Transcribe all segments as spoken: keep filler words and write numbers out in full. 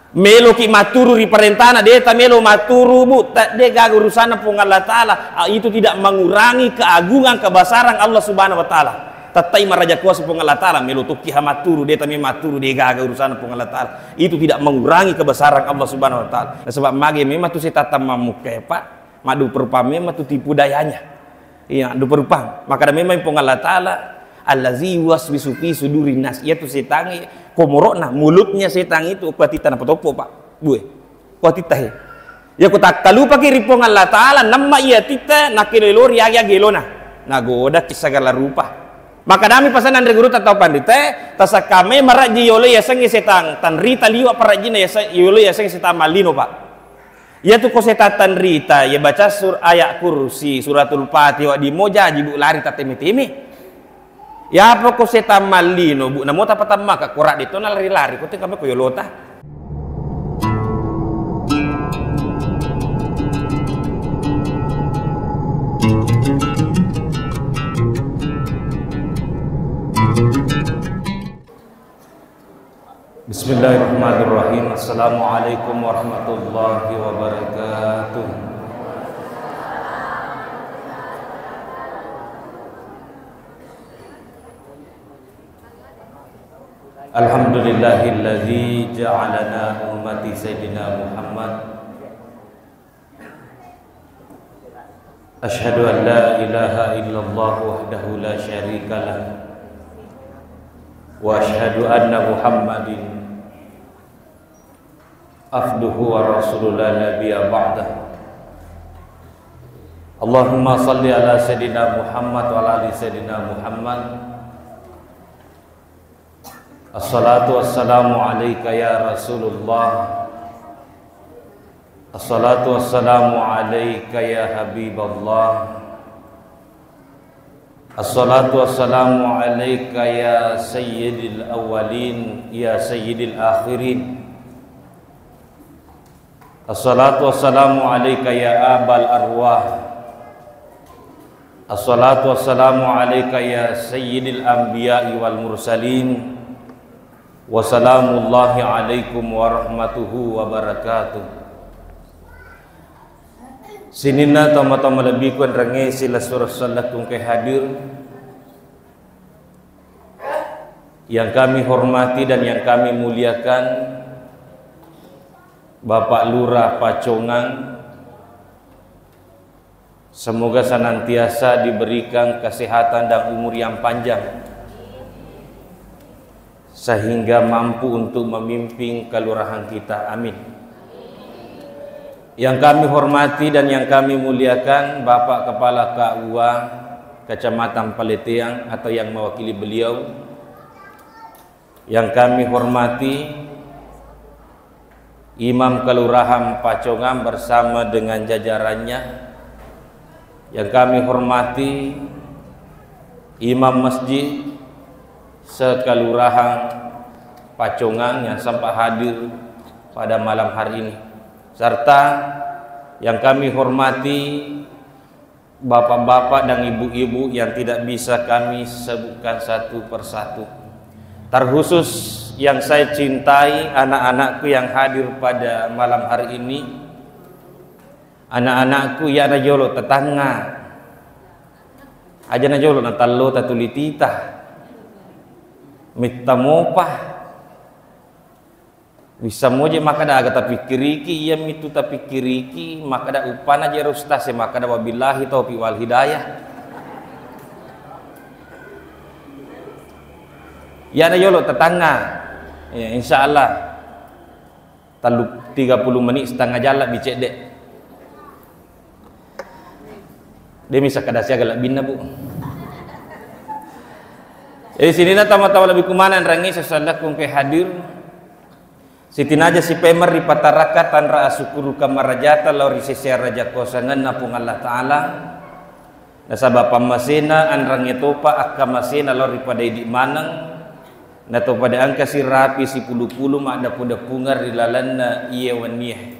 Meloki matturu ri parentana, de tamelo matturu, Bu, ta-, de gaga urusanna Puang Allah Ta'ala. Ah, itu tidak mengurangi keagungan, kebesaran Allah Subhanahu wa Ta'ala. Tettai maraja kuasa Puang Allah Ta'ala, melo tokki ha matturu, de tame matturu, de gaga urusanna Puang Allah Ta'ala. Itu tidak mengurangi kebesaran Allah Subhanahu wa Ta'ala. Nasaba mage memang tu setang mammukka, Pak. Maddupa-rupa memang tu tipu dayanya. Iya, maddupa-rupa. Makkeda memang Puang Allah Ta'ala, "Allazi yuwaswisu fi sudurin nas." Iyatu setangnge, komoro'na, mulutnya setang itu, ko atitta napatoppo, Pak. Bue. Ko atitta, he. Ya, ko takkalupaki ri Puang Allah Ta'ala, namma iya atitta, nakkelo-elori agi-agi elona. Nagodaki sagala rupa. Makkadami pasanna anre gurutta tau panrita, tasakka me marajji yolo yasengnge setang, tanrita liwa parajjinna yase-, yolo yasengnge setang mallino, Pak. Iyatu ko setang tanrita, iya baca sur-, ayat kursi, suratul fatihah, wedding mo jaji, Bu, lari tatteme-teme. Iyapa ko setang mallino, Bu, namo tapatammaka, ko radde to nalari-lari, ko tengka me ko yolota. Bismillahirrahmanirrahim. Assalamualaikum warahmatullahi wabarakatuh. Alhamdulillahilladzi ja'alana ummati Sayyidina Muhammad. Asyhadu an la ilaha illallah wahdahu la syarika lah. Wa asyhadu anna Muhammadin abduhu wa rasuluh la nabiyya ba'dah. Allahumma salli ala Sayyidina Muhammad wa ala ali Sayyidina Muhammad. Assalatu wassalamu alaika ya Rasulullah. Assalatu wassalamu alaika ya Habiballah. Assalatu wassalamu alaika ya Sayyidil Awwalin, ya Sayyidil Akhirin. Assalatu wassalamu alaika ya Abal Arwah. Assalatu wassalamu alaika ya Sayyidil Anbiya'i wal Mursalin. Wa salamullahi alaikum warahmatuhu wabarakatuh. Sininna tomatoa malebbiku enrengnge silessureng sellekku engkae hadir. Yang kami hormati dan yang kami muliakan Bapak Lurah Pacongang, semoga senantiasa diberikan kesehatan dan umur yang panjang, sehingga mampu untuk memimpin kelurahan kita. Amin. Yang kami hormati dan yang kami muliakan Bapak Kepala K U A Kecamatan Paleteang atau yang mewakili beliau, yang kami hormati Imam Kelurahan Pacongang bersama dengan jajarannya, yang kami hormati Imam Masjid se-Kelurahan Pacongang yang sempat hadir pada malam hari ini, serta yang kami hormati bapak-bapak dan ibu-ibu yang tidak bisa kami sebutkan satu persatu. Terkhusus yang saya cintai, anak-anakku yang hadir pada malam hari ini. Anak-anakku, iyana jolo tetangga. Aja na jolo na tallo tatuli tita. Mitta mopa. Wissa moje makkada aga tapikkiriki, iyamitu tapikkiriki, makkada uppana je ero ustaz e, makkada wabillahi taufiq wal hidayah. Iyana yolo tetangga. Ya, insya Allah. Tellu, tiga puluh menit, setengah jam lebbi cedde. De misa kada siaga lebbinna, Bu. Jadi sininna tama-tama lebbi kumana enrengngi sesallakku engke hadir. Sitinaja sipemeng ripatarakka tanra asukuru kamarajata lao ri sese araja kuasangenna Puang Allah Ta'ala. Nasaba pammasena anrangnge topa akkamasena lao ri pada idi maneng. Nato pada engka sirapi sipulu-pulu maddepu-depungeng ri lalenna iye wennie.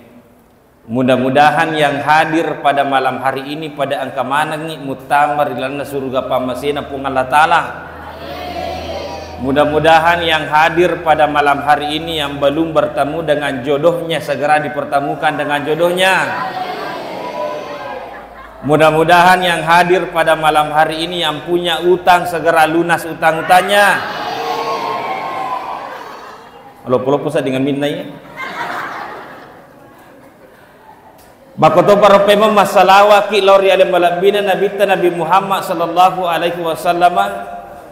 Mudah-mudahan yang hadir pada malam hari ini pada engka manengngi muttama ri lalenna suruga pammasena Puang Allah Ta'ala. Mudah-mudahan yang hadir pada malam hari ini yang belum bertemu dengan jodohnya segera dipertemukan dengan jodohnya. Mudah-mudahan yang hadir pada malam hari ini yang punya utang segera lunas utang-utangnya. Loppo-loppo sa dengan minna ya. Makkotoparo pemeng massalawaki lao ri ale malebbina Nabitta Nabi Muhammad sallallahu alaihi wasallam.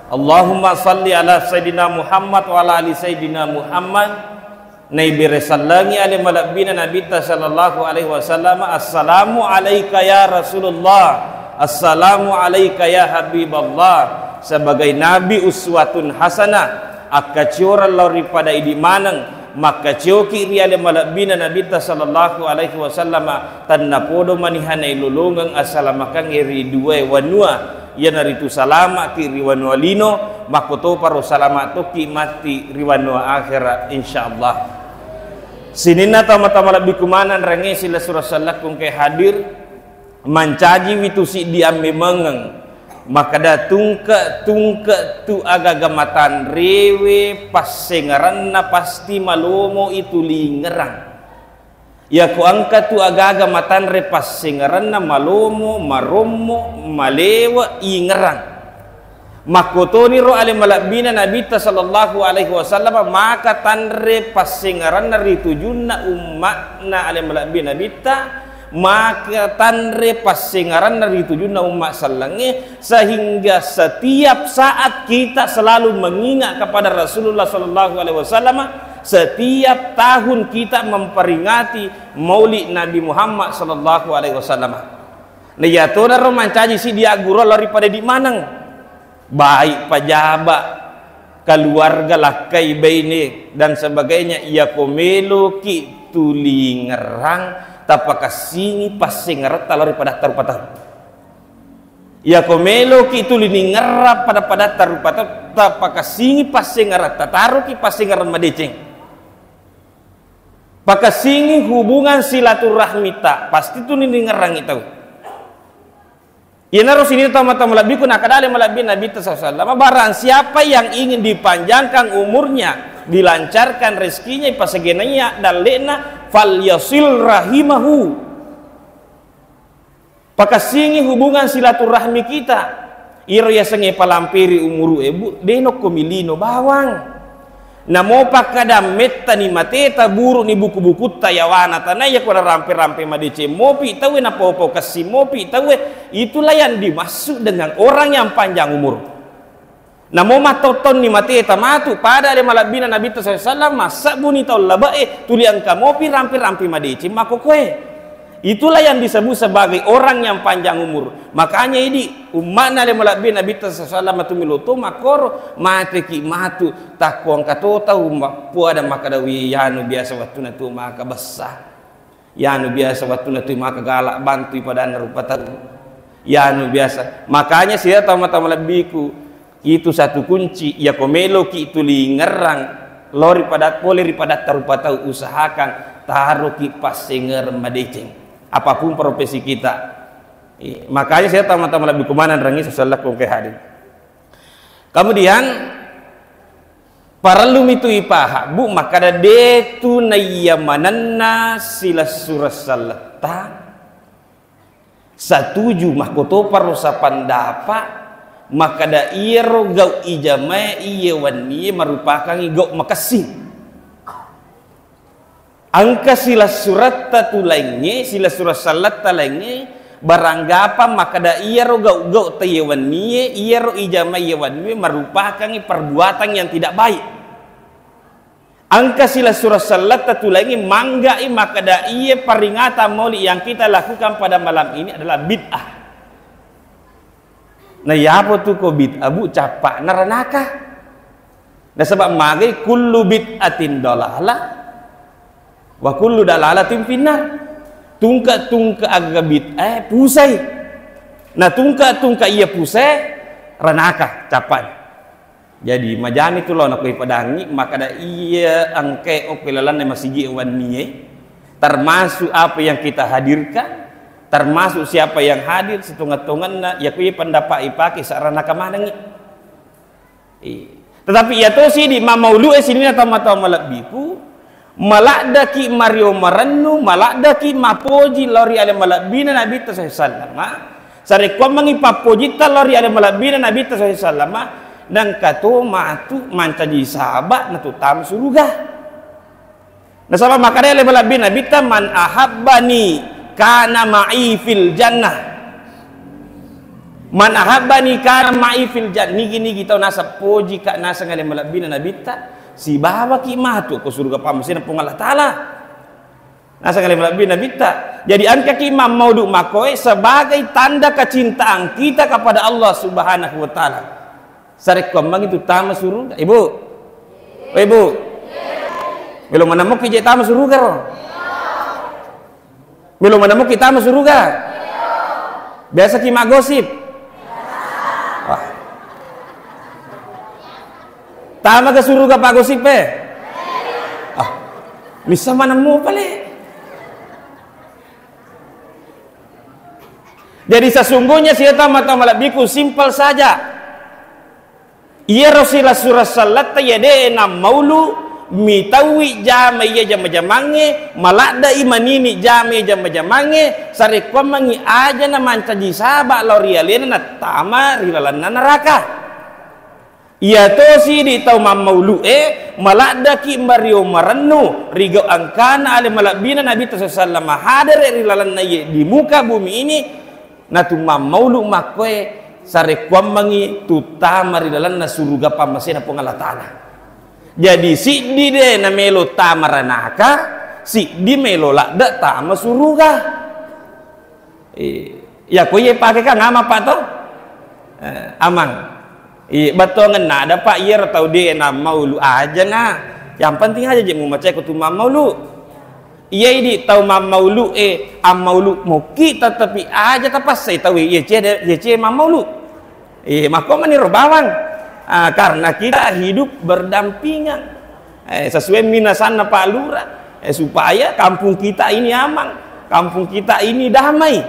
Allahumma salli ala Sayyidina Muhammad wa ala ali Sayyidina Muhammad. Naibere sallengi ale malebbina Nabitta sallallahu alaihi wasallam, "Assalamu alaika ya Rasulullah, assalamu alaika ya Habiballah." Sebagai Nabi uswatun hasanah, akkacioreng lao ri pada idi maneng, makkacioki ri ale malebbina Nabitta sallallahu alaihi wasallam, tennapodo maniha nailolongeng assalamakengnge ri duae wanua, iyanaritu salama'ki ri wanua lino, makkotoparo salama' tokki matti ri wanua akhera, insyaallah. Sininna tau mata malebbiku maneng rangnge silessureng sellekku engkae hadir, mancajiwi tu siddi ammemengeng, makkeda tungke-tungke tu agaga matanrewe passengerenna pasti malomo itu lingerang. Iyako engka tu agaga matanre passengerenna malomo, marommo, malewe, ingerang. Makkotoniro ale malebbina Nabitta sallallahu alaihi wasallam maka tanre passengerenna ri tujunna umma'na ale malebbi Nabitta, maka tanre passengerenna ri tujunna umma sellengnge, sehingga setiap saat kita selalu mengingat kepada Rasulullah sallallahu alaihi wasallam, setiap tahun kita memperingati Maulid Nabi Muhammad sallallahu alaihi wasallam. Na iyatonaro mancaji siddi agguru lao ri pada idi maneng, baik pajaba, keluarga, lakkai, baine, dan sebagainya. Iyako meloki tulingerang, tapakassingi passengeretta lao ri padatta rupa tau. Iyako meloki tuliningerang pada-padatta rupa tau, tapakassingi passengeretta, taroki passengereng madeceng. Pakassingi hubungan silaturahmita, pasti tuliningerangi tau. Iyanaro sininna tau mata malebbiku, nakkeda ale malebbi Nabitta sallallahu alaihi wasallam, barang siapa yang ingin dipanjangkan umurnya, dilancarkan rezekinya, ipasegenaiya dalle'na, falyasil rahimahu. Pakassingi hubungan silaturahmi kita. Iyaro yasengnge palamperi umuru'e, Bu, de nokko milino bawang. Namo pakkada mettani mateta, buru'ni buku-bukutta yawana tanae, iyako narampe-rampe madeceng mopi tauwe, napau-pau kessing mopi tauwe. Itulah yang dimaksud dengan orang yang panjang umur. Namo mattottonni mateta matu, pada ale malebbina Nabitta sallallahu alaihi wasallam, massebbuni taung labe'e, tuli engka mopi rampe-rampe madeceng makkokoe. Itulah yang disebut sebagai orang yang panjang umur. Makanya idi umma'na ale malebbi Nabitta sallallahu alaihi wasallam matu melo to makkoro, mateki matu, takko engka to tau ma-, puada makkeda, "Wi, yanu biasa wettuna tu maka bessa." Yanu biasa wettuna tu maka galak bantui padanna rupa tau. Yanu biasa. Makanya sia tau mata malebbiku, itu satu kunci, iyako meloki tulingerang lao ri pada, pole ri padatta rupa tau, usahakan taroki passengereng madeceng. Apapun profesi kita. Iya, makanya sia tau mata malebbiku maneng rangnge sallallahu alaihi wasallam. Kemudian, parellumi tu ipaha, Bu, makkada de tu naiya manenna silessureng selletta satuju, makkotoparo sapandapa makkada iyaro gau ijamae iye wennie marupakangngi gau makessing. Engka silessuretta tu laingnge, silessureng selletta laingnge, baranggapa makkada iyaro gau-gau taiye wennie, iyaro ijama iye wennie marupakangngi perbuatan yang tidak baik. Engka silessureng selletta tu laingnge, manggai makkada iye peringatan maulid yang kita lakukan pada malam ini adalah bid'ah. Na iyapa tu ko bid'ah, Bu, cappa'na ranaka. Nasaba magai kullu bid'atin dalalah wa kullu dalalatin finnar. Tungke-tungke aga bid'ah, eh, pusai. Na tungke-tungke iya pusai, ranaka cappa'na. Jadi majami tu lao nakoi padangi, makkada iya engkae okko lalanna masigi wennie, termasuk apa yang kita hadirkan, termasuk siapa yang hadir, setengah-tengahna, ya kui pendapat ipake sarana kamanengi. Iya. Tetapi iya tosi di mammaulu'e sininna tau-tau malebbiku, maladdaki mario marennu, maladdaki mapoji lao ri ale malebbina Nabitta sallallahu alaihi wasallam. Sarekkuammengngi pappojitta lao ri ale malebbina Nabitta sallallahu alaihi wasallam, nengka to matu mancaji sahaba natu tama suruga. Nasaba makkeda ale malebbi Nabitta, "Man ahabbani kana ma'i fil jannah." "Man ahabbani kana ma'i fil jannah." Nigi-nigi tau naseng pojika naseng ale malebbina Nabitta, sibawaki matu ko suruga pammasena Puang Allah Ta'ala. Naseng ale malebbi Nabitta. Jadi engkaki mammaulu makkoe sebagai tanda kecintaan kita kepada Allah Subhanahu wa Ta'ala. Sarekkuammengngi tu tama suruga, Ibu? Oh, Ibu? Melo manammoki je tama suruga ro? Melo manammoki tama suruga? Biasa ki maggosip? Wah. Tama ke suruga pak gosip eh? Ah. Missa manammo pale. Jadi sesungguhnya siata mata malebbiku simpel saja. Iyaro sila surah sallatta iya de nammaulu, mitauwi jama iya jama-jamangnge, maladdai manini jama iya jama-jamangnge, sarekkuammengngi aja na mancaji saba lao ri alena nattama ri lalenna neraka. Iya tosi di tau mammaulu'e, maladdaki mario marennu, rigau engkana ale malebbina Nabitta sallallahu alaihi wasallam hadere ri lalenna iye di muka bumi ini, natu mammaulu makkoe sarekkuammengngi tuttama ri lalenna suruga pammasena Puang Allah Ta'ala. Jadi siddi de namelo tama ranaka, siddi melo ladde tama suruga. Eh, yako iye pake kang amang pak to? Eh, amang. Iye, bettuangenna ada pak, iyaro tau de nammaulu aja na. Yang penting aja je mumacai ko tu mammaulu. Iya idi tau mammaulu e, ammaulu mokki tetapi aja tapassai tau iye cede, iye ce mammaulu. Eh, makko maniro bawang. Ah, karena kita hidup berdampingan. Eh, sesuai minasanna Pak Lurah. Eh, supaya kampung kita ini aman, kampung kita ini damai.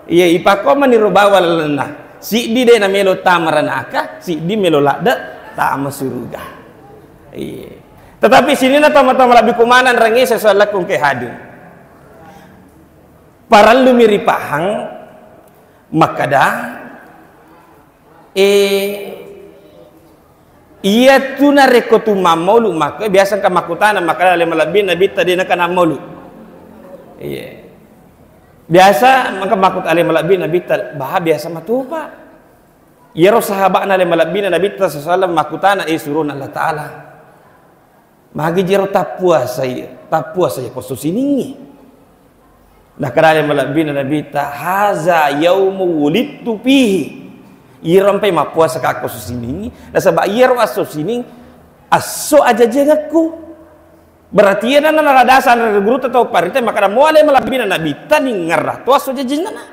Iya, ipakko maniro bawang lalenna. Siddi de namelo tama ranaka, siddi melo ladde tama suruga. Iya. Tetapi sininna tama-tama lebbi kumanang rangi sesuai lakkung ke hadir. Parellumi ripahang makkeda, eh, iyatu narekko tu mammaulu makko, biasa engka makkutana makkeda ale malebbi Nabitta de naka nammaulu. Iya. Biasa engka makkut ale malebbi Nabitta, bah biasa matopa. Iyaro sahaba'na ale malebbina Nabitta sallallahu alaihi wasallam makkutana, eh, surona Allah Ta'ala. Magi jero tappuasai, tappuasai ko esso siningngi. Nakkeda ale malebbina Nabitta, "Haza yaumu wulidtu fihi." Iyaro ampai mappuasa ka ko esso siningngi, nasaba iyaro esso sining esso ajajengekku. Berarti iyana nala dasar gurutta tau parita makkeda mo ale malebbina Nabitta ningerra to esso ajajengna.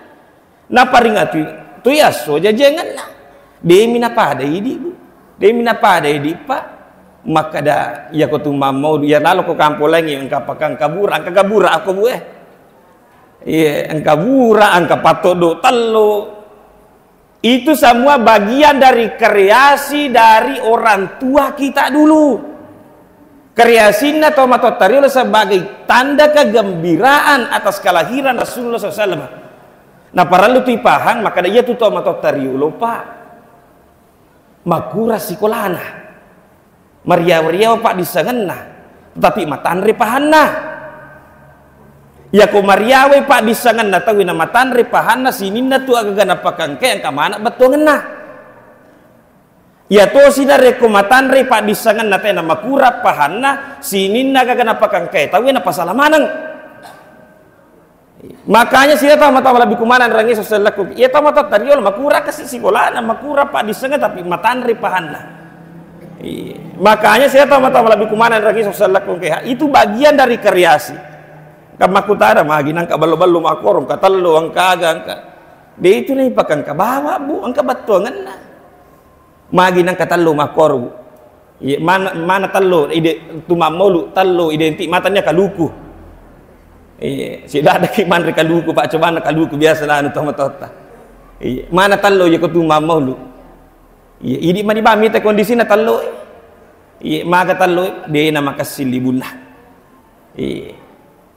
Naparingatui tu esso jajengenna. Demi napada idi, Bu. Demi napada idi, Pak. Makkeda, iyako tu mammaulu, iya lalo ko kampong laingnge, engka pakang kabura, engka kabura ako, Bu, eh. Iya, engka bura, engka patoddo tello. Itu semua bagian dari kreasi dari orang tua kita dulu. Kreasinna tomatoatta riolo sebagai tanda kegembiraan atas kelahiran Rasulullah sallallahu alaihi wasallam. Naparellu tu ipahang, makkeda iyatu tomatoatta riolo, Pak, makurang sikolana, mariawa-riawa paddissengenna, tetapi matanre pahanna. Iyako mariawai paddissengenna tauwe na matanre pahanna, sininna tu agaga napakangke engka maneng bettuangenna. Iyatosi narekko matanre paddissengenna tena makurang pahanna, sininna gaga napakangkae tauwe napasala maneng. Makanya sininna tau mata lebbi kumanang rangi sosellekku. Iya tau mata tariolo makurang kasi sikolana, makurang paddissengenna tapi matanre pahanna. Iya. Makanya sininna tau mata lebbi kumanang rangi sosellekku ke itu bagian dari kreasi. Kan makkutana magi nangka ballo-ballo makkoro, engka tello, engka aga, engka. De itu nih pakangka bawa, Bu, engka bettuangenna. Magi nangka tello makkoro, Bu. Iya, mana, mana tello, ide, tu mammaulu tello, identik matannya kaluku. Iya, sidadaki manre kaluku, Pak, cobana kaluku biasa lanu tomatoatta. Iya, mana tello, iya ko tu mammaulu. Iya, idi mani ba mita kondisina tello. Iya, maga tellu, de' na makessing libunna. Iya.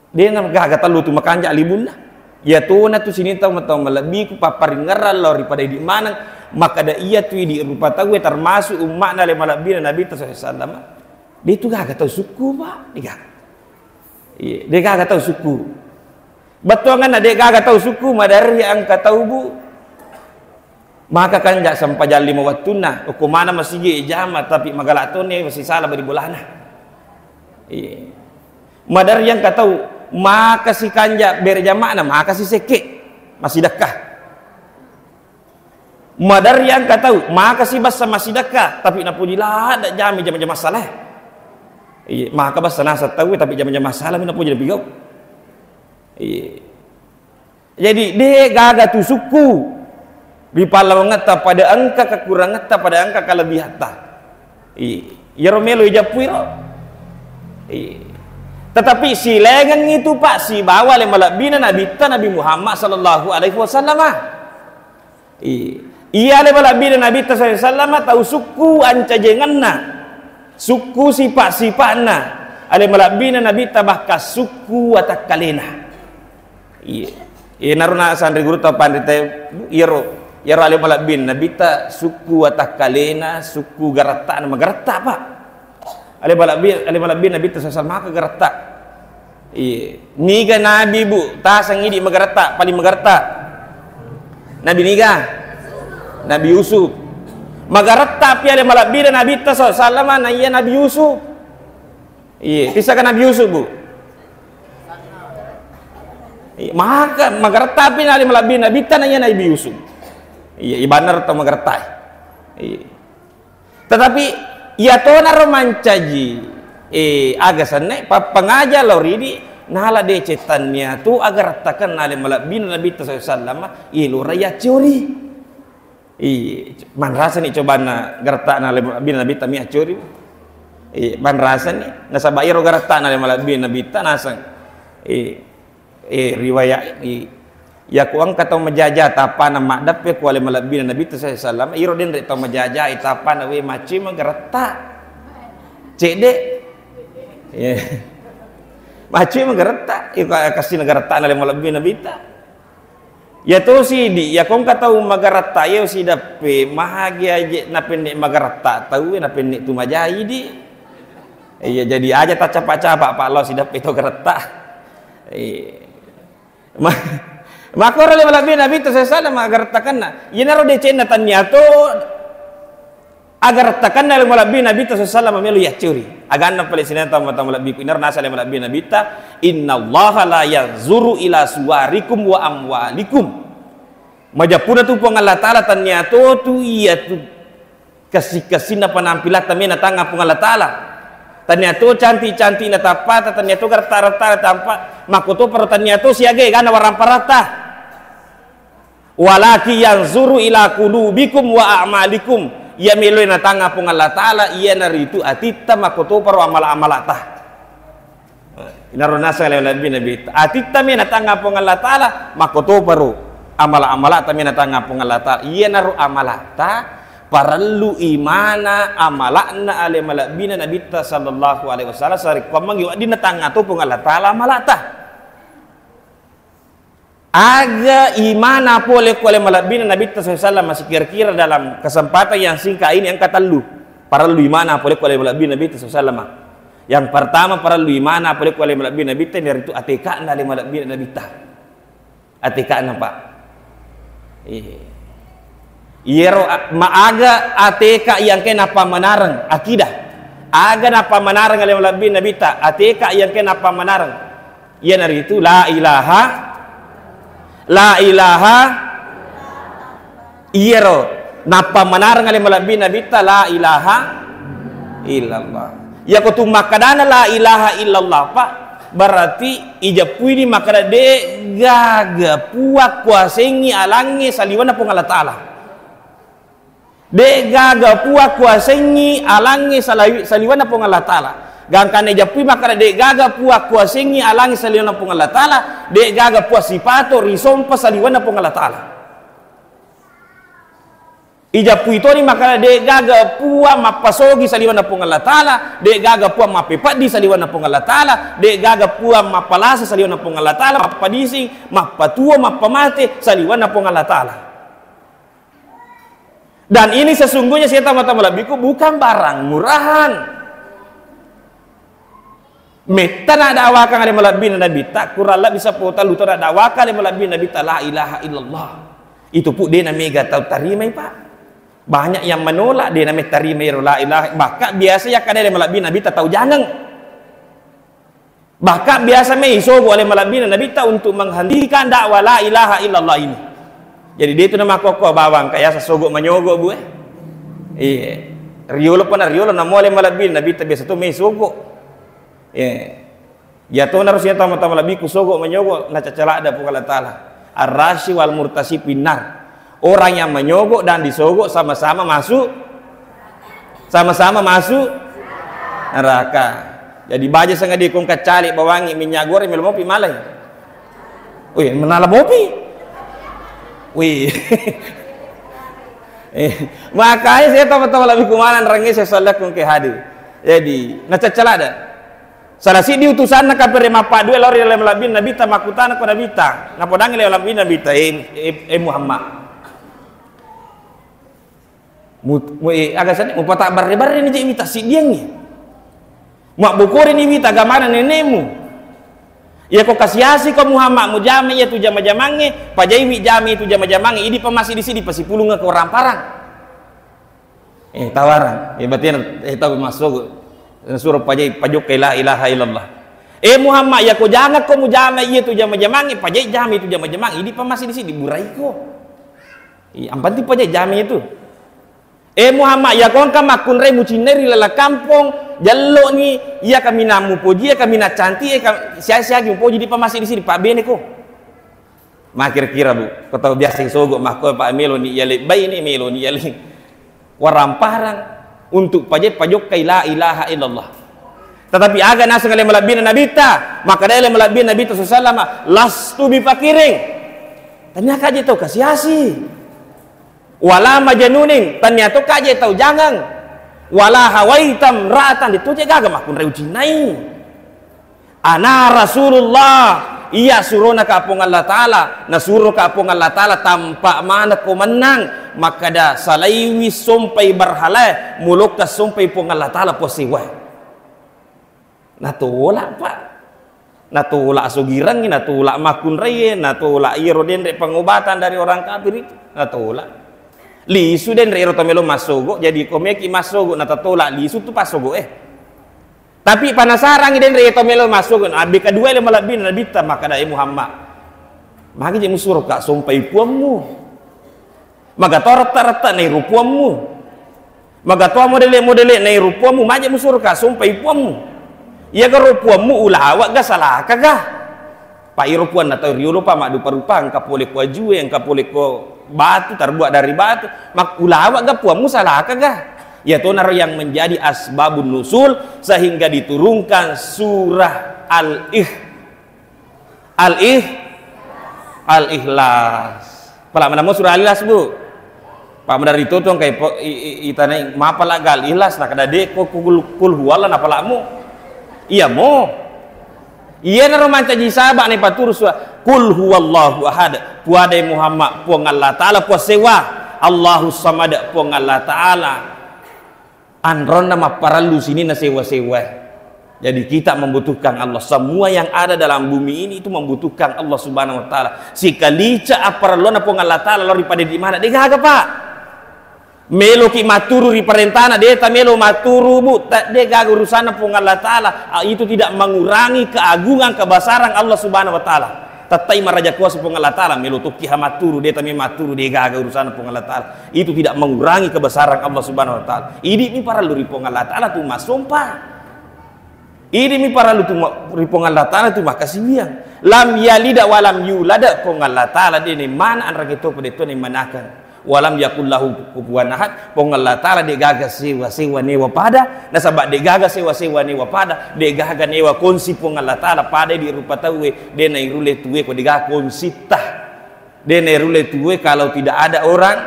De' na gaga tellu tu makanja' libunna. Iya tona tu sining tau, tau malebbiku papparingngerang lao ri pada idi' maneng, makkeda iya tu idi' rupa tauwe termasuk umma'na ale malebbina Nabitta sallallahu alaihi wasallam. De' tu gaga tau sukku, Pak. De' gaga. Iya, de' gaga tau sukku. Bettuanganna de' gaga tau sukku, maderri engka tau, Bu. Maka kanja' sempajang lima wettunna, okko maneng masigi ijama, tapi magala' toni masisala bali bolana. Iya. Maderri engka tau, maka si kanja' bere jama'na, maka si sekke', massidekka. Maderri engka tau, maka si bessa massidekka, tapi napoji ladde' jama jama-jama salae. Iya, maka bessa naseng tauwe, tapi jama-jama sala mi napoji napigau. Iya. Jadi, de' gaga tu sukku ri pallawangetta, pada engka kekurangetta, pada engka kelebihatta. Iya. Iyaro melo ijappuiro. Iya. Tetapi silaingengngi tu, Pak, sibawa ale malebbina Nabitta Nabi Muhammad sallallahu alaihi wasallama. Iya. Iya ale malebbina Nabitta sallallahu alaihi wasallama tau sukku ancajengenna, sukku sipa'-sipa'na ale malebbina Nabitta, bahkan sukku watakkalena. Iya. Iyanaro naseng ri gurutta panrita, iyaro, iyaro ale malebbina Nabitta sukku watakkalena, sukku garetta'na, magaretta', Pak. Ale malebbi, ale malebbina Nabitta sallallahu alaihi wasallam maka garetta'. Iya. Niga nabi, Bu, taseng idi' magaretta', paling magaretta'? Nabi niga? Nabi Yusuf. Magaretta' pi ale malebbina Nabitta sallallahu alaihi wasallam naiya Nabi Yusuf. Iya, pisaka Nabi Yusuf, Bu. Iya, maka magaretta' pi ale malebbina Nabitta naiya Nabi Yusuf. Iya, ibanna ro tau magaretta'. Iya. Tetapi iyatonaro mancaji, eh, aga senna, pappangaja lao ridi', nala deceng tannia tu aga rettakenna ale malebbina Nabitta sallallahu alaihi wasallam, ilora yacciori. Iya, manrasani cobanna garetta'na ale malebbina Nabitta mi accori. Iya, manrasani. Nasaba' iyaro garetta'na ale malebbina Nabitta naseng. Iya. Eh, riwayat, i-, iyako engka tau majaja tapana maddeppe ku ale malebbina Nabitta sallallahu alaihi wasallam, iro denre tau majaja tapana, we, maccui magaretta'. Cedde'. Iya. Maccui magaretta', iko kasina garetta'na ale malebbina Nabitta. Iya tosi di, iyako engka tau magaretta', iya sideppe, mahagi aje napenne' magaretta' tauwe, napenne' tu majai di. Iya, jadi aja taccapa-capa, Pak, lao sideppe to garetta'. Iya. Ma-, makkoro ale malebbina Nabitta sallallahu alaihi wasallam agarettakenna. Iyanaro decenna tannia to agarettakenna ale malebbina Nabitta sallallahu alaihi wasallam melo yaccuri. Aganna pale sininna tau-tau malebbiku. Inaro naseng ale malebbina Nabitta, "Innallaha la yanzuru ila suwarikum wa amwalikum." Majappuna tu Puang Allah Taala tannia to tu iya tu Kessi-kessinna penampilatta mena tangnga Puang Allah Taala. Tania to cantik-cantikna tappata, tania to garetta-rettana tampa, makkotoparo tania to siaga egana waramparatta. Walakin yanzuru ila qulubikum wa a'malikum. Iya meloe natangnga Puang Allah Taala, iyanaritu atitta, makkotoparo amala-amalata. Inaro naseng ale malebbi Nabitta. Atitta mi natangnga Puang Allah Taala, makkotoparo amala-amalata mi natangnga Puang Allah Taala. Iyanaro amalata parellu imana amala'na ale malebbina Nabitta sallallahu alaihi wasallam, sarekkuammengngi wedding natangnga to Puang Allah Taala amalata. Aga imana pole ku ale malebbina Nabitta sallallahu alaihi wasallam, masih kira-kira dalam kesempatan yang singkat ini engka tellu parellu imana pole ku ale malebbina Nabitta sallallahu alaihi wasallam. Yang pertama parellu imana pole ku ale malebbina Nabitta, iyanaritu ateka'na ale malebbina Nabitta. Ateka'na, Pak. Iya. Iyaro a-, ma-, aga ateka yang ke napammanareng akidah. Aga napammanareng ale malebbina Nabitta, ateka yang ke napammanareng. Iyanaritu la ilaha, la ilaha, iyaro napammanareng ale malebbi Nabitta la ilaha illallah. Iyako tu makkadana la ilaha illallah, Pak, berarti ijeppuini makkada de gaga puang kuasengngi alangnge saliwenna Puang Allah Taala. De gaga puang kuasengngi alangnge salawi-, saliwenna Puang Allah Taala. Gangkanna ijappui makkada de gaga puang kuasengngi alangnge saliwenna Puang Allah Taala, de gaga puang sipato risompa saliwenna Puang Allah Taala. Ijappui toni makkeda, de'gaga puang mappasogi saliwenna Puang Allah Ta'ala, de'gaga puang mappepeddi saliwenna Puang Allah Ta'ala, de'gaga puang mappalasa saliwenna Puang Allah Ta'ala, mappadising, mappatuo, mappamate saliwenna Puang Allah Ta'ala. Dan ini sesungguhnya, siaga tau-tau malebbiku, bukan barang murahan. Metta naddakwakang ale malebbina Nabitta, kurang lebbi seppulo tallu taung naddakwakang ale malebbina Nabitta la ilaha illallah. Itu pun de' namega tau tarimai, Pak. Banyak yang menolak, de' namettarimai ero la ilaha. Bahkan biasa yakkeda ale malebbina Nabitta tau jangeng. Bahkan biasa mai isogo' ale malebbina Nabitta untuk menghentikan dakwah la ilaha illallah ini. Jadi, de' tu namakkokko bawang kaya sogo' manyogo', Bu, eh. Iya. Riolo pa na riolo namo ale malebbina Nabitta biasa tu mai sogo'. Iya. Iya to, narusi tama-tama lebbiku sogo' manyogo' nacacca ladde' Puang Allah Ta'ala. Ar-rashi wal murtashi finnar. Orang yang menyogok dan disogok sama-sama masuk, sama-sama masuk neraka. Jadi baja sangadi kong kacali bawangi minyak goreng, melo mopi malai. Wih, menala mopi. Wih. Eh, makanya saya tahu-tahu lebih kumanan rangi saya salakun ke hadir. Jadi, nacacca ladde'. Salah siddi utusanna kapere' mappaddue lao ri laleng malebbina Nabitta, makkutana ko Nabitta, napodangngi laleng malebbina Nabitta, "Eh, eh, eh, Muhammad, mu, mu, eh, aga senni, mupata barre-barre ni je' wita siddiangngi. Mabbokorini wita agamana nenekmu. Iya ko kasi-asi ko Muhammad, mujama iya tu jama-jamangnge, pajaiwi jama itu jama-jamangnge, idi pa massiddi-siddi, pasipulungnga ko ramparang." Eh, tawarang. Eh, batina, eh, tau massogo. Nasuro pajai, pajokkai la ilaha illallah. Eh, Muhammad, iya ko jangakko mujama iya tu jama-jamangnge, pajai jama itu jama-jamang, idi pa massiddi-siddi, buraiko. Iya, yang penting pajai jama itu. Eh, Muhammad, iya ko engka makkunrai mucinnai ri laleng kampong, jelloni, iya kaminang mupoji, iya kaminang cantik, iya ka-, sia-, siagi mupoji, idi pa massiddi-siddi, pabbeneko. Makkira-kira, Bu, ko tau biasa isogo' makko, Pak, meloni iya lebbai ni, meloni iya le-, waramparang untuk paje-, pajokkai la ilaha illallah. Tetapi aga naseng ale malebbina Nabitta, makkeda ale malebbina Nabitta sallallahu alaihi wasallam, "Lastu bifakirin." Tania kaje tau kasi-asi. "Wala majanunin," tania to kaje tau jangeng. "Wala hawaitam ra'atan," de' to je' gaga makkunrai ucinnai. Ana Rasulullah, iya surona ka Puang Allah Ta'ala, nasuro ka Puang Allah Ta'ala, tampa manekko mennang, makkeda salaiwi sompai berhala, mulokka sompai Puang Allah Ta'ala, Puang sewwae. Natolak, Pak. Natolak sogirangnge, natolak makkunraie, natolak iyaro denre pengobatan dari orang kafir itu, natolak. Lisu denre iyaro to melo massogo, jadi ko meki massogo natatolak lisu tu passogo, eh. Tapi panasarangngi denre iya to melo massogo, abbe kedua le malebbina Nabitta, makkeda, "Eh, Muhammad, magi je' musuro ka sompai puammu? Maga to retta-retta nairu puammu? Maga to modele-modele nairu puammu? Maje' musuro ka sompai puammu? Iya garo puammu ulawa ga salaka ga?" Pa iro puanna tau riolo pa maddupa-rupa, engka pole ko ajue, engka pole ko batu, terbuat dari batu. Mak-, ulawa ga puammu salaka ga? Iya tonaro yang menjadi asbabun nuzul sehingga diturunkan surah Al-Ikh-, Al-Ikh-, Al-Ikhlas. Pala manamo surah Al-Ikhlas, Bu. Pamana ri totong kai po-, i-, i-, itanai mapala ga Al-Ikhlas, nakada de' ko kul, kul huwallah napalamu. Iya mo. Iyanaro mancaji saba' naipaturu sua, "Kul huwallahu ahad." Puadai Muhammad, Puang Allah Ta'ala, Puang sewwa. Allahu samad, Puang Allah Ta'ala. Anronna mapparellu sininna sewwa-sewwae. Jadi kita membutuhkan Allah. Semua yang ada dalam bumi ini itu membutuhkan Allah Subhanahu wa Ta'ala. Sikalica apparellona Puang Allah Ta'ala lao ri pada di mana? De' gaga, Pak. Meloki matturu ri parentana, de' tamelo matturu, Bu, ta-, de' gaga urusanna Puang Allah Ta'ala. A, itu tidak mengurangi keagungan kebesaran Allah Subhanahu wa Ta'ala. Tettai maraja kuasa Puang Allah Ta'ala, melo tokki ha matturu, de' tame matturu, de' gaga urusanna Puang Allah Ta'ala. Itu tidak mengurangi kebesaran Allah Subhanahu wa Ta'ala. Idi' mi parellu ri Puang Allah Ta'ala tu massompa. Idi' mi parellu tu ma-, ri Puang Allah Ta'ala tu makkasiwiang. Lam yalida wa lam yulada, Puang Allah Ta'ala de' naimana anrage topa, de' to naimanakeng. Walam yakul lahu kufuwan ahad, Puang Allah Ta'ala de' gaga sewa-sewa newa pada, nasaba' de' gaga sewa-sewa newa pada, de' gaga newa kongsi Puang Allah Ta'ala pada di rupa tauwe, de' nairulle tuwe ko de' gaga kongsitta. De' nairulle tuwe kalau tidak ada orang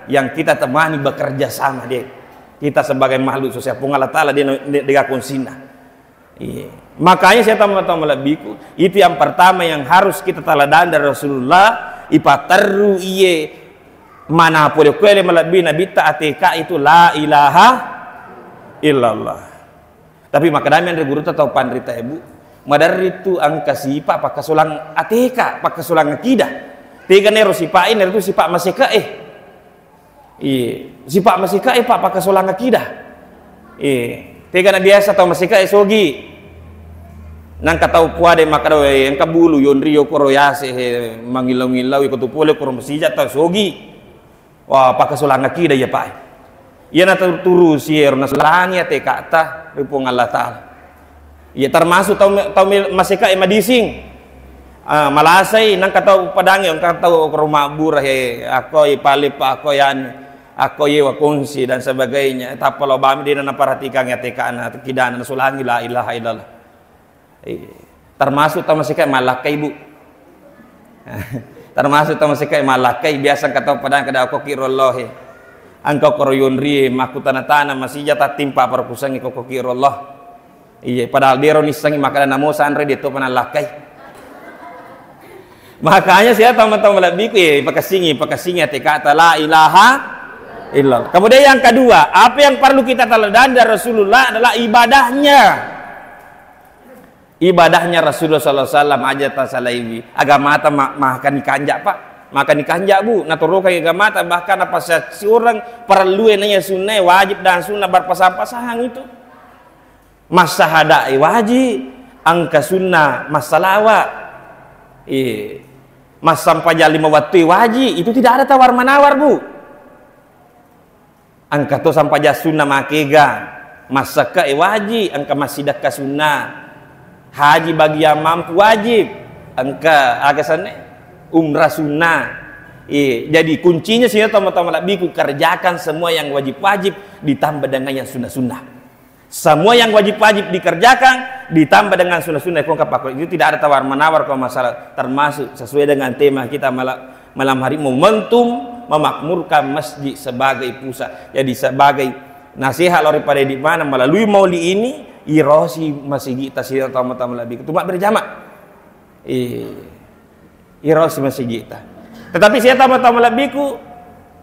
yang kita temani bekerja sama, deh. Kita sebagai makhluk sosial, Puang Allah Ta'ala, dia, dia, dia kunsinna. Iya. Makanya saya, teman-teman lebihku, itu yang pertama yang harus kita teladan dari Rasulullah, ipaterru iye mana pole kuele malebbi Nabitta A T K itu la ilaha illallah. Tapi makkedami anre gurutta tau panrita, Ibu, maderri tu engka sipa pakkasolang A T K, pakkasolang akidah. Tega nero sipa e, nero tu sipa maseka e. Iya, sipa maseka e, Pak, pakkasolang akidah. Iya, tega na biasa tau maseka e sogi. Nangka tau puade makkeda, "Eh, engka bulu yonri yokoro yase, he, mangillau-ngillau iko tu pole koro masija tau sogi." Wah, pakkasolang akidah iya, Pak. Iya na tu-, turusi ero nasolangi A T K ta ri Puang Allah Ta'ala. Iya, termasuk tau me-, tau me-, maseka e madising. Ah, malasai, nangka tau padangi, engka tau koro mabbura, he, akko i pale, Pak, akko i anu, akko i wakongsi dan sebagainya. Tappa lo bami dena naparhatikan A T K na, kidana nasolangi la ilaha illallah. Iya. Termasuk tau maseka e mallakkai, Bu. Termasuk tau maseka e mallakkai, biasa engka tau padang kada koki rollohe. Engka koro yonri makkutana-tana masija tattimpa parkusangi kokoki rollo. Iya, padahal dero nissengi makkeda namo sanre de to panallakkai. Makanya saya teman-teman lebihku, iya, pakassingi, pakassingi A T K ta la ilaha illallah. Kemudian yang kedua, apa yang perlu kita teladani dari Rasulullah adalah ibadahnya. Ibadahnya Rasulullah sallallahu alaihi wasallam aja tasalaiwi. Agamata ma-, makani kanja, Pak. Makani kanja, Bu. Natorokai agamata, bahkan apa se-, seorang parellue naiya sunnae wajib dan sunnah berpasang-pasangan itu. Massahadae wajib, engka sunnah massalawa. Iya. Massampajang lima wattue wajib, itu tidak ada tawar-menawar, Bu. Engka to sampajang sunna makega, massekka e wajib, engka massidekka sunna. Haji bagi yang mampu wajib, engka aga senna, umrah sunna. Iya, jadi kuncinya sini teman-teman lebihku kerjakan semua yang wajib-wajib ditambah dengan yang sunnah-sunnah. Semua yang wajib-wajib dikerjakan ditambah dengan sunnah-sunnah, kongka pakko. Itu tidak ada tawar-menawar kalau masalah, termasuk sesuai dengan tema kita mala-, malam hari, momentum memakmurkan masjid sebagai pusat. Jadi sebagai nasihat lori pada di mana melalui maulid ini, irosi masigi tasira tamu-tamu lebih. Cuma berjamaah. Eh, iro si masigita. Tetapi sia tama-tama lebbiku,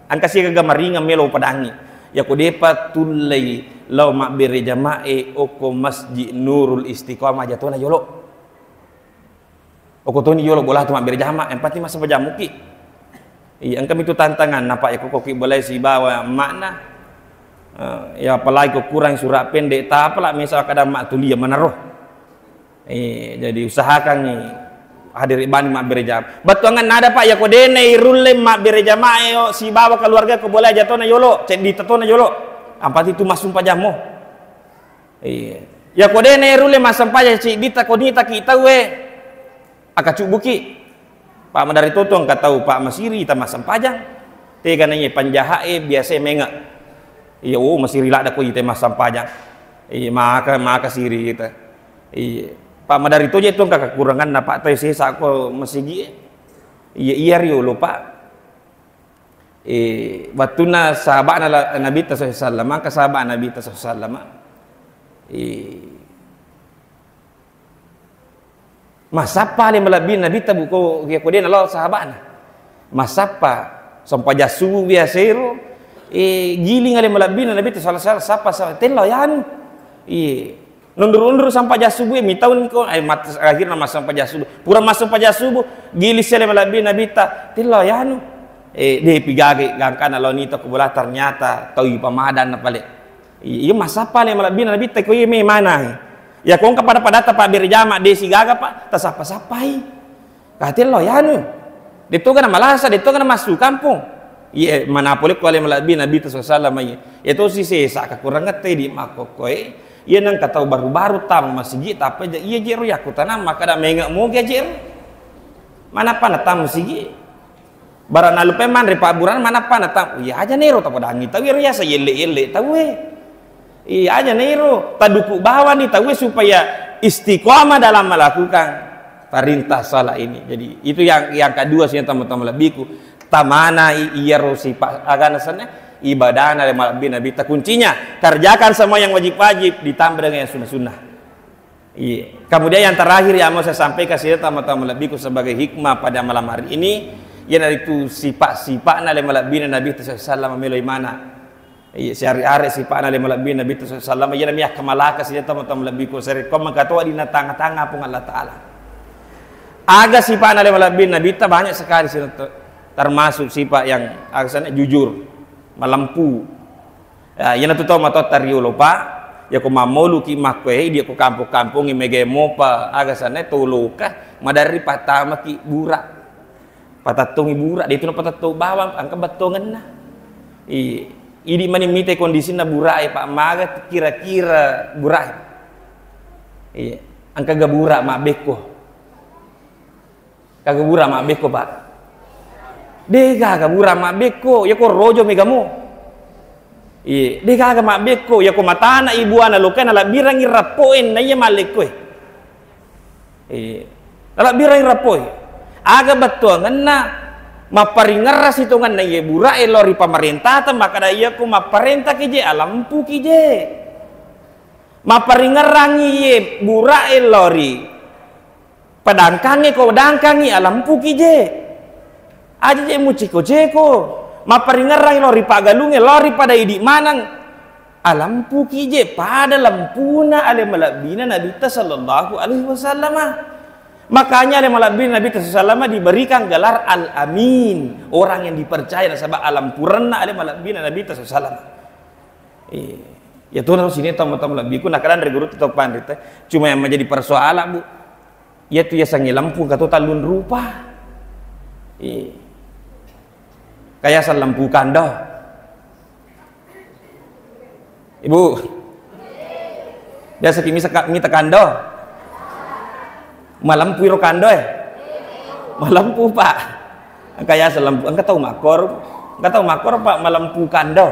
engka sigaga maringa melo padangi. Yako depa tullei lao mabbere jamae okko Masjid Nurul Istiqamah jatona jolo. Okko toni jolo bola tu mabbere jama, yang penting masa pajamuki. Iya, engka mitu tantangan, napa yako koki bolai sibawa makna, eh, ya apalagi ko kurang surat pendek, tapala misal kada mak tulia manaro. Eh, jadi usahakan ni hadiri bani mabbere jama. Bettuangan nada, Pak, yako dena irulle mabbere jama e, yo, sibawa keluarga ko boleh aja tona jolo, ceddi tona jolo. Ampati tu massumpa jammo. Iya. Yako dena irulle massempajang ceddi ta ko nita ki tauwe. Aka cubuki. Pak, madari toto engka tau, Pak, masiri ta massempajang. Tega naiya panjaha e biasa menga. Iya, oh, masiri ladda ko ita massempajang. Iya, maka, maka siri ita. Iya. Pak, madari toje tu engka kekuranganna, Pak, tau sesa ko masigi e. Iya, iya riolo, Pak. Eh, wettunna sahaba'na la-, Nabitta sallallahu alaihi wasallam, engka sahabat Nabitta sallallahu alaihi wasallam. Eh, Massappa ale malebbi Nabitta buko, ko dena lao sahaba'na. Massappa, sempajang subuh biasa ero, eh, giling ale malebbi Nabitta sallallahu alaihi wasallam, sappa, sappa, tella yanu. Iye. Nundur-undur sempajang subuh, eh, mitauni ko, eh, mat-, akhirna massempajang subuh. Pura massempajang subuh, giling si ale malebbi Nabitta, tella yanu. Eh, de pigaga gangkana lao nita ko bola, ternyata tau ipamadanna pale. Iya, massappa ale malebbi Nabitta ko iye me mana. Ya ko engka pada-padatta pabbere jama de sigaga, Pak, tasappa-sappai. Katello yanu. Detto gana malasa, detto gana massu kampong. Iye, mana pole ko ale malebbi Nabitta sallallahu alaihi wasallam iye. Iya to si sesa kekurangette di makkokkoe. Iye nengka tau baru-baru tama masigi, tapi je-, iye jero yakko tanang makkada menge moga jero. Manappa natama masigi. Bara nalupai manre pabburana, manappa natam-, iya aja nero tapodangi tau ero yasa yelle-yelle tauwe. Iya aja nero, taduku bawani tauwe supaya istiqomah dalam melakukan perintah salat ini. Jadi itu yang, yang kedua sih teman-teman lebihku. Tamana i-, iyaro sipa-, agana senna, ibadana le malebbi Nabitta. Kuncinya, kerjakan semua yang wajib-wajib, ditambah dengan yang sunnah-sunnah. Iya. Kemudian yang terakhir yang mau saya sampaikan, sini teman-teman lebihku sebagai hikmah pada malam hari ini, iyanaritu sifat-sifatna le malebbina Nabitta sallallahu alaihi wasallam, melo imana. Iya, siare-are sipa'na le malebbi Nabitta sallallahu alaihi wasallam, iyana mi akkamalaka sini teman-teman lebihku, sarekko mengkatoa di tanga-tanga Puang Allah Ta'ala. Aga sipa'na le malebbi Nabitta banyak sekali sini, termasuk sifat yang agasana jujur, malempu. Ya, iyana tu tau matotta riolo, Pak, yako mammoluki makkoe, idi ko kampung-kampungi mega mopa, agasana toloka, maderri pattamaki bura. Patattongi bura, de tu napatatto bawang, engka bettongenna. I-, idi mani mite kondisinna burae, Pak, maga kira-kira burae. Iya, engka ga bura mabbekko. Kaga bura mabbekko, Pak. De gaga bura mabbekko, yako rojo megamo. Iya, de gaga mabbekko, yako matana ibuana lokae nalabbirangi rappoe, na iya mallekkoe. Eh, nalabbirangi rappoi. Aga bettuangenna mapparingerra sitongenna iye burae lao ri pamarentata, makkada iyako mapparentaki je, alempuki je. Mapparingerrangi iye burae lao ri padangkangnge, ko dangkangngi, alempuki je. Aja je muciko-ceko, mapparingerrangi lao ri paggalungnge, lao ri pada idi maneng. Alempuki je pada lempuna ale malebbina Nabitta sallallahu alaihi wasallama. Makanya ale malebbina Nabitta sallallahu alaihi wasallama diberikan gelar Al-Amin, orang yang dipercaya, nasaba alempurenna ale malebbina Nabitta sallallahu alaihi wasallama. Eh, ya tuh, sini tamu-tamu lebbiku, nah, kadang dari guru tetap panrita. Cuma yang menjadi persoalan, Bu, iya tu yasengnge lempu engka to tellung rupa. Eh. Kayaseng lempu kando. Ibu, biasa ki misa-, mita kando? Malempu iro kando, eh? Malempu, Pak. Engka yaseng lempu, engka tau makkoro, engka tau makkoro, Pak, malempu kando.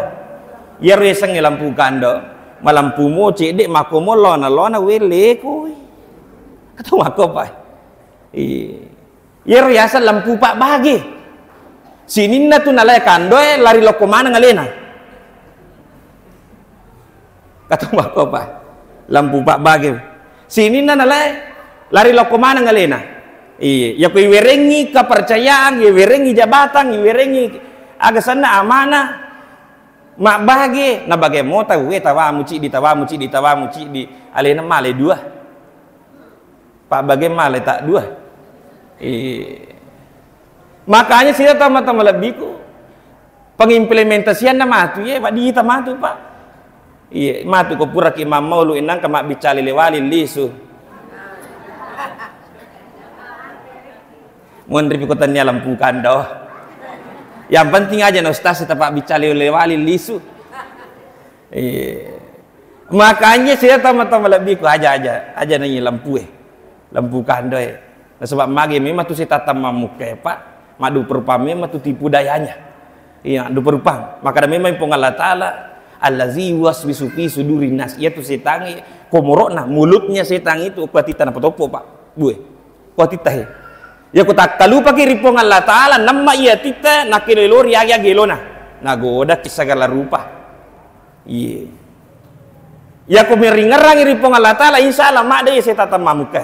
Iyaro yasengnge lempu kando, malempu mo cedde, makko mo lona-lona, welle koi. Engka tau makko, Pak. Iya. Iyaro yaseng lempu pabbage. Sininna tu nalae kandoe lari lokko maneng alena. Engka tau makko, Pak. Lempu pabbage. Sininna nalae lari lokko maneng alena. Iya, yako iwerengngi kepercayaan, iwerengngi jabatan, iwerengngi aga senna amanah, mabbage, nabage mota, we, tawamu ciddi, tawamu ciddi, tawamu ciddi, alena male dua. Pabbage male tak dua. Eh. Makanya sira tama-tama lebbiku, pengimplementasianna matu, ye, Pak, dita matu, Pak. Iya, matu ko puraki mammaulu, inangka mabbicali lewali lisu. Monri pi ko tania lempu kando. Yang penting aja na ustaz tetap biccali lewali lisu. Iya. Makanya saya tama-tama lebbiku aja, aja, aja nanya lempu, eh. Lempu kando, eh. Nasaba mage memang tu sitatta mammukka, Pak. Madduperupang memang tu tipu dayanya. Iya, madduperupang. Makada memang Puang Allah Ta'ala, "Allazi yuwaswisu fi sudurin nas." Iya tu setangnge, komorokna, mulutnya setang itu, ko atitta napatoppo, Pak. Bue. Ko atitta, he. Ya ko takkalupaki ri Puang Allah Ta'ala, namma iya atitta, nakkelo-elori agi-agi elona. Nagodaki sagala rupa. Iya. Ya ko meringerrangi ri Puang Allah Ta'ala, insya Allah madde setatta mammukka.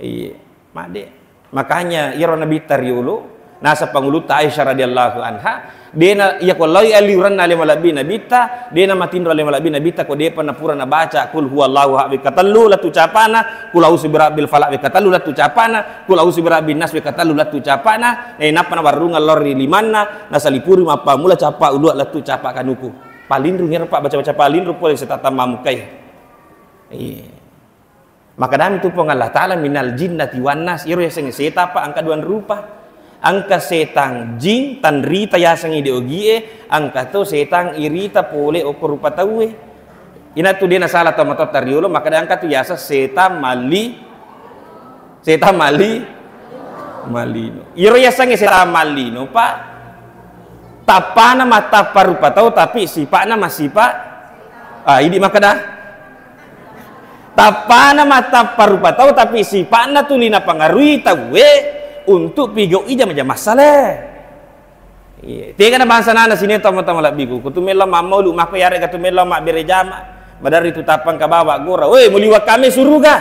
Iya. Madde. Makanya iyaro Nabitta riolo, naseng pangulutta Aisyah radhiyallahu anha, dena, iya ko lao aliurenna ale malebbi Nabitta, dena matinro ale malebbi Nabitta ko depa napura nabaca qul huwallahu ahad wekka tellu lettu capana, qul a'udzu birabbil falaq wekka tellu lettu capana, qul a'udzu birabbin nas wekka tellu lettu capana, nainappa nawarrungeng lao ri limanna, nasalipuri mappammula capa ulua lettu capa kanuku. Palinrung iyaro, Pak, baca-baca palinrung pole setatta mammukkai. Iya. Makkedami tu Puang Allah Ta'ala, "Minal jinnati wan nas." Iyaro yasengnge setang, Pak, engka duang rupa. Engka setang jin, tanrita yaseng ide ogie, engka to setang irita pole okko rupa tauwe. Inatu de nasala tau matotta riolo, makkeda engka tu yaseng setang malli-, setang malli-, mallino. Iyaro yasengnge setang mallino, Pak, tappana mattappa rupa tau, tapi sipa'na massipa-, ah, idi makkeda. Tappana mattappa rupa tau, tapi sipa'na tuli napangarui tauwe untuk pigau'i jama-jama saleh. Iya, tega na bangsa nana sini tau mata malebbiku. Ku tu melo mammaulu mako yarega tu melo mabbere jama. Maderri tu tapang ka bawa gora. Woi, muliwa kami suruga.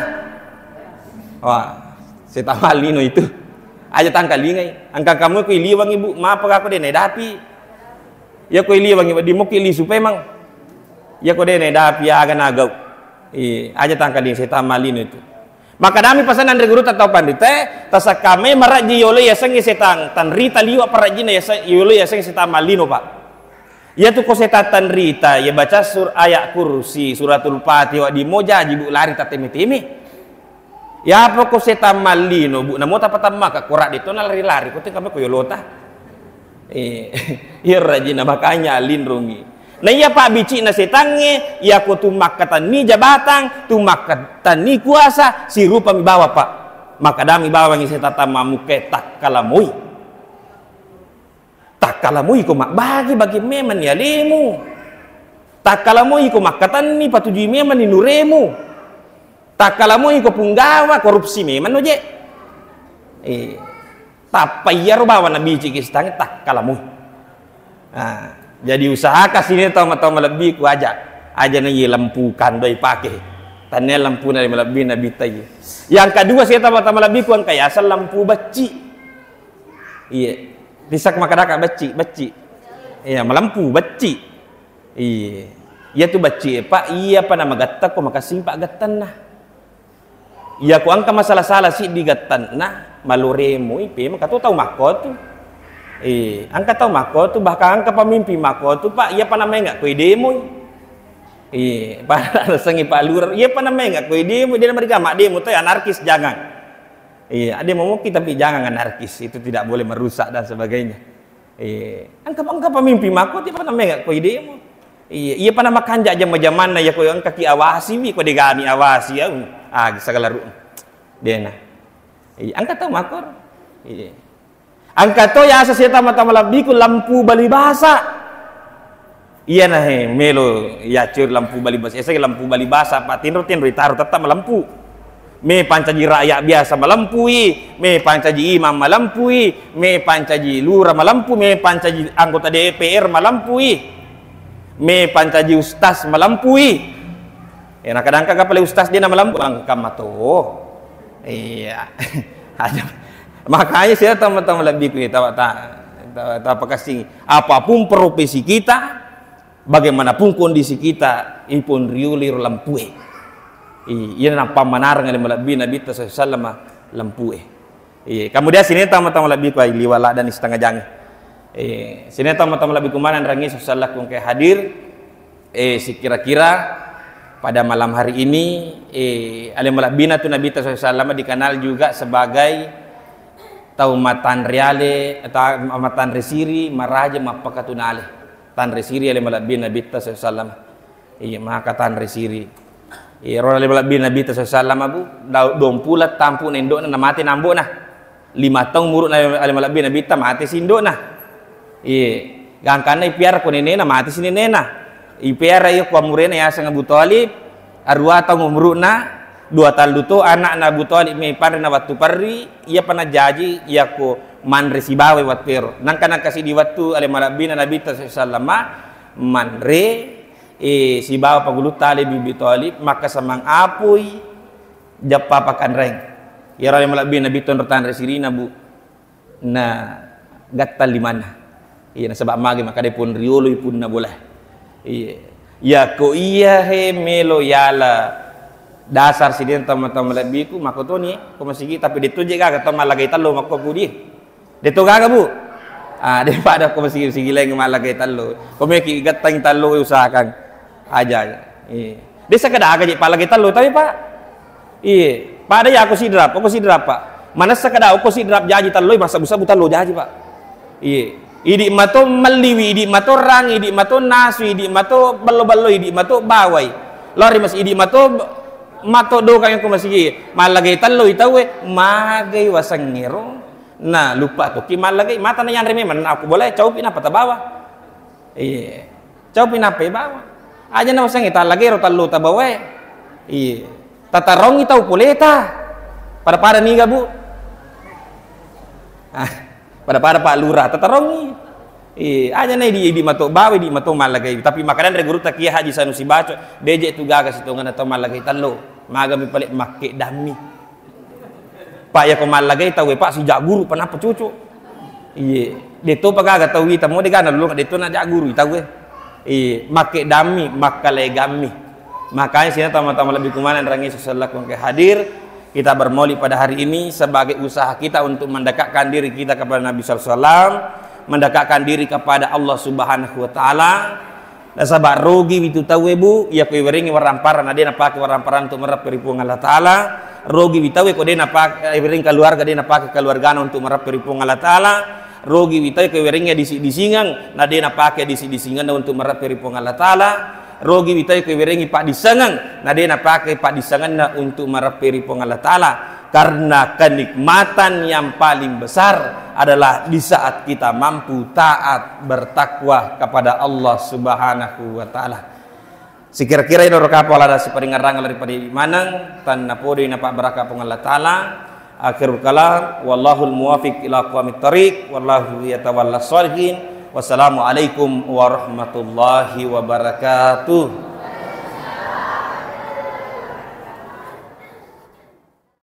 Wah, setang mallino itu. Aja tangkalingai. Angka kamu ku iliwang ibu, mapa kako de nedapi. Ya ko iliwang ibu, di moki lisu pemang. Ya ko de nedapi, aga nagau. Iya, aja tangkalingai setang mallino itu. Makadami pasanna anre gurutta tau panritae, tasakkame marajji yolo yasengnge setang, tanrita liwa parajjinna yase-, yolo yasengnge setang mallino, Pak. Iyatu ko setang tanrita, ya baca sur-, ayat kursi, suratul fatihah, wedding mo jaji, Bu, lari tatteme-teme. Iyapa ko setang mallino, Bu, namo tapatammaka, ko radde to nalari-lari, ko tengka me ko yolota. Eh, iya rajinna, makanya linrungi. Na iya pabbicikna setangnge, iyako tu makkatenni jabatang, tu makkatenni kuasa, sirupami bawa, Pak. Makkadami bawangngi setang tammamukkae, takkalamoi. Takkalamoi ko mabbagi-bagi memanni alemu. Takkalamoi ko makkatenni, patujui memanni nuremu. Takkalamoi ko punggawa, korupsi memang no je. Eh, tappa iyaro bawa nabiciki setangnge takkalamoi. Ah, jadi usahakan sini tau, tau malebbiku aja. Aja na iye lampu kandoi pake. Tannia lampuna malebbi nabitta iye. Yang kedua sini tau, tau malebbiku engka yaseng lampu becci. Iye. Bisa makadaka becci, becci. Iya, malampu becci. Iye. Iyatu becci e, Pak, iyapa namagatta ko makessing paggattanna. Iyako engka masala-sala siddi gattanna, maloremoi pemeng, engka to tau makkotu. Eh, engka tau makkotu, bahkan engka pamimping makkotu, Pak, iyapa namaenga ko idemoi. Eh, pada nasengi Pak Lurah, iyapa namaenga ko idemoi, de namariga maddemo to, anarkis, jangan. Iya, ada yang memuki tapi jangan anarkis, itu tidak boleh merusak dan sebagainya. Eh, engka, engka pamimping makko, tiba na mega ko idemu. Iya, iya pa na makanja jama-jamanna, iya ko engka ki awasi wi, ko degani awasi, ya, ah, sagala ru-, dena. Iya, engka tau makko. Iya. Engka to yasa seta mata malabbiku lampu bali basa. Iyana he, melo yaccur lampu bali basa, esa lampu bali basa, pa tinro-tinro itaro tetta malampu. Me pancaji rakyat biasa malempui, me pancaji imam malempui, me pancaji lura malempu, me pancaji anggota D P R malempui, me pancaji ustaz malempui. Eh, na kadang ka pale ustaz dia na malempu, engka mato. Iya. Aja. Makanya saya teman-teman lebih kita, ta, ta, ta, apa kasih, apapun profesi kita, bagaimanapun kondisi kita, ipon riuli ro lampue. I-, iya nappa manareng ale malebbi Nabitta sallallahu alaihi wasallam lampue. Iya, kemudian sini tama-tama lebbi ku liwa ladani setengah jang. Eh, sini tama-tama lebbi ku maneng rangi sallallahu alaihi wasallam ke hadir. Eh, sekira-kira pada malam hari ini, eh, ale malebbina tu Nabitta sallallahu alaihi wasallam dikenal juga sebagai tau matanre ale, ta-, matanre siri, maraja mappakatunale. Tanre siri ale malebbi Nabitta sallallahu alaihi wasallam. Iya, maka tanre siri. Iya, ro ale malebbi Nabitta sallallahu alaihi wasallam, Bu, dau-, duampula tampu nendo'na namate nambo'na. Lima taung umuru'na ale malebbi Nabitta, mate sindo'na. Iya, gangkanna ipiara ko nenena, mate si nenena. Ipiara iya ko amurena yaseng Abu Thalib, arua taung umuru'na, dua tallu to anakna Abu Thalib me panre na wettu perri, iya pa najaji iya ko manre sibawa wettu ero. Nangka nangka sidi wettu ale malebbina Nabitta sallallahu alaihi wasallam manre, eh, sibawa pagulutta ale Abi Thalib, makkasamang apui jappa pakanreng. Iyaro ale malebbi Nabitta onro tanre sirina, Bu. Na gatta limanna. Iya, nasaba magi makkeda pun riolo ipunna bola. Iya. Iya, ko iya he melo yala dasar sideng tama-tama lebbiku, makkotoni ko masigi, tapi detto je gaga tau mallagai tallo makko pudi. Detto gaga, Bu. Ah, daripada ko masigi, sigi laing mallagai tallo. Ko meki gattang tallo, usahakan. Aja, aja. Iya. Desa kada aga je pallagi tallo, tapi, Pak. Iya. Pada ya aku sidrap, aku sidrap, Pak. Manessa kada aku sidrap jaji talloi, masa busa bu tallo jaji, Pak. Iya. Idi mato melliwi, idi mato rang, idi mato nasu, idi mato bello-bello, idi mato bawai. Lori mas idi mato, mato dokang yang ku masigi. Mallagai talloi tauwe, magai wasengngero. Nah, lupa toki mallagai, mata na yanre memang, nah, aku boleh caupi napa tabawa. Iya. Caupi nappai bawang. Aja na wasengnge tallagero tallo tabawae. Iya. Tatarongi tau poleta. Pada-pada niga, Bu? Ah, pada-pada Pak Lurah, tatarongi. Eh, aja na idi, idi mato bawa, idi mato mallagai. Tapi makkadanre gurutta kia Haji Sanusi Baco, deje tu gaga sitongenna tau mallagai tello. Magami pale makkeddammi. Pak, yako mallagai tau e, Pak, sijak guru, panapa cucu? Iye, de to pagaga tau ita mo de gana lulung de to na jak guru tau e. Iye, makkeddammi, makkalegammi. Makanya sini teman-teman lebih kumana rangi sesuai ke hadir. Kita bermaulid pada hari ini sebagai usaha kita untuk mendekatkan diri kita kepada Nabi sallallahu alaihi wasallam, mendekatkan diri kepada Allah Subhanahu wa taala. Nasaba rogi witu tauwe, Bu, iya ko iwerengi warampara na de napake warampara untuk mereppe ri Puang Allah Taala. Rogi wi tauwe ko de napake, iwerengi keluarga de napake keluargana untuk mereppe ri Puang Allah Taala. Rogi wi tauwe ko iwerengi disi-disingeng na de napake disi-disingenna untuk mereppe ri Puang Allah Taala. Rogi wi tauwe ko iwerengi paddissengeng na de napake paddissengenna untuk mereppe ri Puang Allah Taala. Karena kenikmatan yang paling besar adalah di saat kita mampu taat bertakwa kepada Allah Subhanahu wa taala. Sikira-kira iro kapala ada siparingarang daripada maneng, tan napodoi napabbaraka Puang Allah Taala. Akhirul kalam, wallahul muwafiq ila aqwamit thariq, wallahu yatawalla shalihin. Wassalamualaikum warahmatullahi wabarakatuh.